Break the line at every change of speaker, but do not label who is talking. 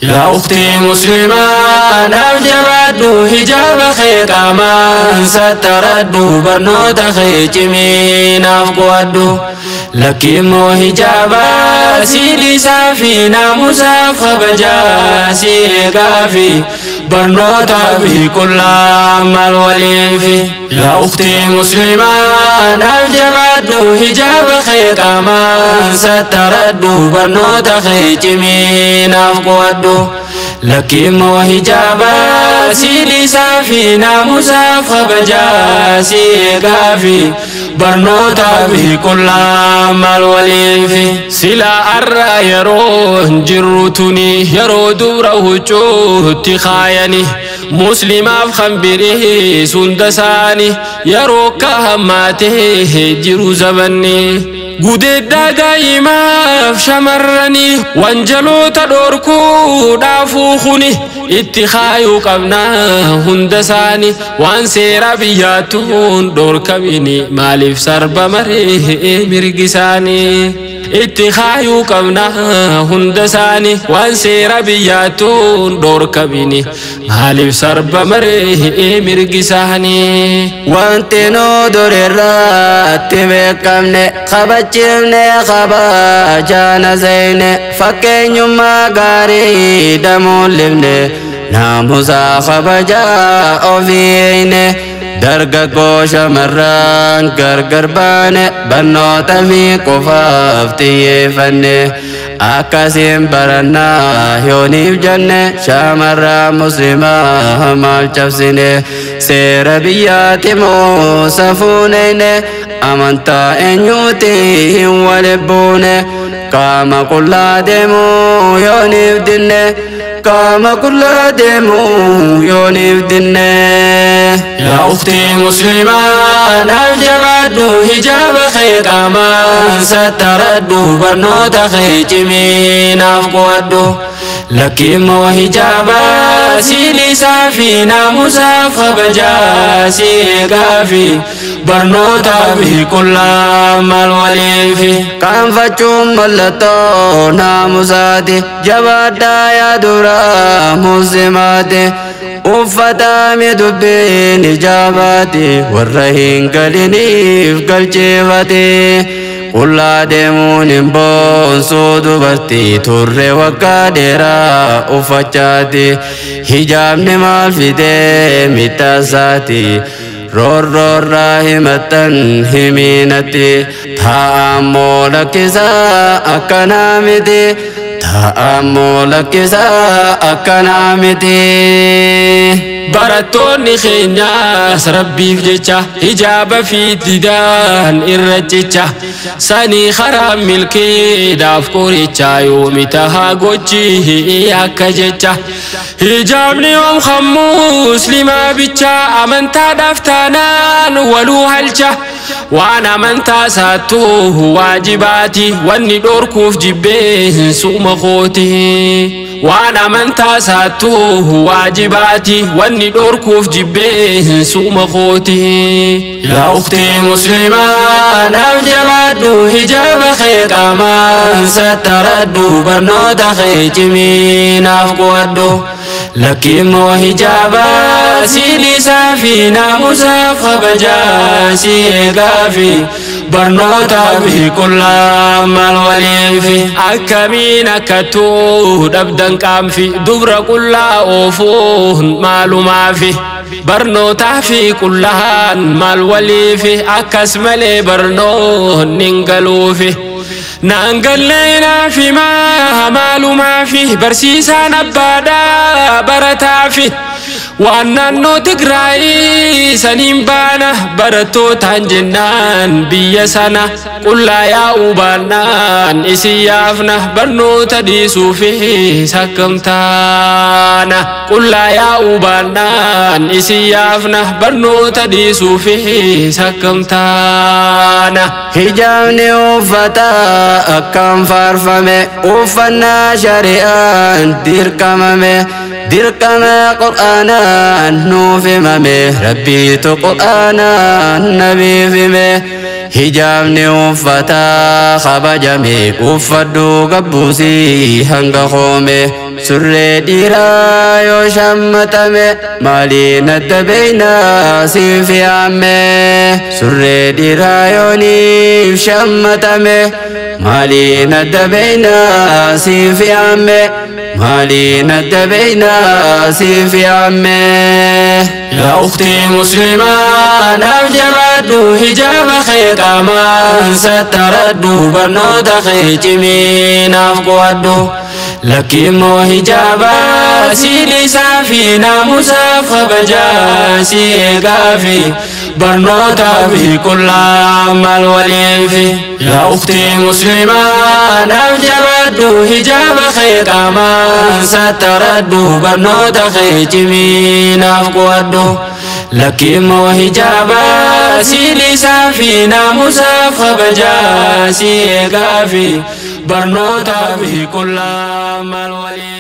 Yaa ukhtii muslimaa, naaf jabaadhu, hijaaba kee qaamaan sattaradhu, barnoota kee cimii naaf qo'adhu. Lakki immoo hijaaba sii dhiisaa fi naamusaaf kabajaa si eegaa fi barnootaa fi qullaa maal waliifi. Yaa ukhtii muslimaa, naaf jabaadhu, hijaaba kee qaamaan sattaradhu, barnoota kee cimii naaf qo'adhu. Lakki immoo hijaaba sii dhiisaa fi naamusaaf kabajaa si eegaa fi barnootaa fi qullaa maal waliifi.
Sila arra yeroo jirru tuni yeroo dura huccuutti kaayani muslimaaf kan birii hunda isaani yeroo akka hammaatee jiru zabanni. Gudeeddaa daa'imaaf shamarranii wanjaloota dhorkuudhaafuu kuni itti kaayuu qabna hunda isaanii, waan seera biyyaattuun dhorkamini maaliif sarba maree mirgi isaanii? Itti kaayuu qabna hunda isaanii, waan seera biyyaattuun dhorkamini maaliif sarba maree mirgi isaanii?
Wanti nu durirratti beekamne kabachiifne kabajaana zeyne, fakkeenyummaa gaarii damuullifne, naamusaa kabajaa ofii eyne. Dargaggoo shamarran gargar baane, barnoota fi qofaaf xiyyeeffanne, akkasiin barannaa yooniif jenne, shamarran muslimaa maal cabsine? Seera biyyaati moo safuuneyne? Amantaa eenyuuti hin walibbuune? Qaama qullaa deemuu yooniif dinne? Qaama qullaa deemuu yooniif dinne?
Yaa ukhtii muslimaa, naaf jabaadhu, hijaaba kee qaamaan sattaradhu, barnoota kee cimii naaf qo'adhu. Lakki immoo hijaaba sii dhiisaa fi naamusaaf kabajaa si eegaa fi barnootaa fi qullaa maal waliifi.
Qaanfachuun mallattoo naamusaati, jabaadhaa yaa dura muslimaati. Uffatami dubbiin ijaabaati, warra hin galiniif galcheeffate. Qullaa deemuun hin boonsuu dubartii, turre waggaa dheeraa uffachaati. Hijaabni maal fidee miidhaasaati? Roorroorraa himattan himiinatti, taa'ammoo lakkisaa akkanaa miti. Taa'ammoo lakkisaa akkanaa miti.
Barattoonni keenyaas rabbiif jecha hijaaba fi didaan irra jecha sanii karaa milkiidhaaf qoricha yoomi tahaa gochi akka jecha. Hijaabni yoom kan muslimaa bicha? Amantaadhaaf taanaan waluu halcha, waan amantaa saattuu waajibaati, wanni dhorkuuf jibbee suuma kooti. Waan amantaa saattuu waajibaati, wanni dhorkuuf jibbee suuma kooti.
Yaa ukhtii muslimaa, naaf jabaadhu, hijaaba kee qaamaan sattaradhu, barnoota kee cimii naaf qo'adhu. Lakki immoo hijaaba sii dhiisaa fi naamusaaf kabajaa si eegaa fi barnootaa fi qullaa maal waliifi.
Akkamiin akkattuu dhabdan qaanfi dubra qullaa oofuun maalumaafi? Barnootaa fi qullaan maal waliifi? Akkas malee barnoonni hin galuufi. Naan gallee naaf himaa maalumaafi? Barsiisaan abbaadhaa barataafi waan naannoo Tigraay saniin baana barattootaan jennaan, biyya sana qullaa yaa'uu baannaan isin yaafna, barnoota dhiisuufis akkam taana? Qullaa yaa'uu baannaan isin yaafna, barnoota dhiisuufis akkam taana?
Hijaabni uffata akkam faarfame, uffannaa shari'aan dirqamame, dirqama qur'aanaan nuuf himame, rabbiitu qur'aanaan nabiif hime. Hijaabni uffata kabajame, uffadhu gabbuusii hanga koome. Surree dhiiraa yoo shammatame maaliin adda beeynaa siif yaamme? Surree dhiiraa yooniif shammatame maaliin adda beeynaa siif yaamme? Maaliin adda beeynaa siif yaamme?
Yaa ukhtii muslimaa, naaf jabaadhu, hijaaba kee qaamaan sattaradhu, barnoota kee cimii naaf qo'adhu. Lakki immoo hijaaba si dhiisaa fi naamusaaf kabajaa si eegaa fi barnootaa fi qullaa maal waliifi. Yaa ukhtii muslimaa, naaf jabaadhu, hijaaba kee qaamaan sattaradhu, barnoota kee cimii naaf qo'adhu. Lakki immoo hijaaba si dhiisaa fi naamusaaf kabajaa si eegaa fi barnootaa fi qullaa maal waliifi.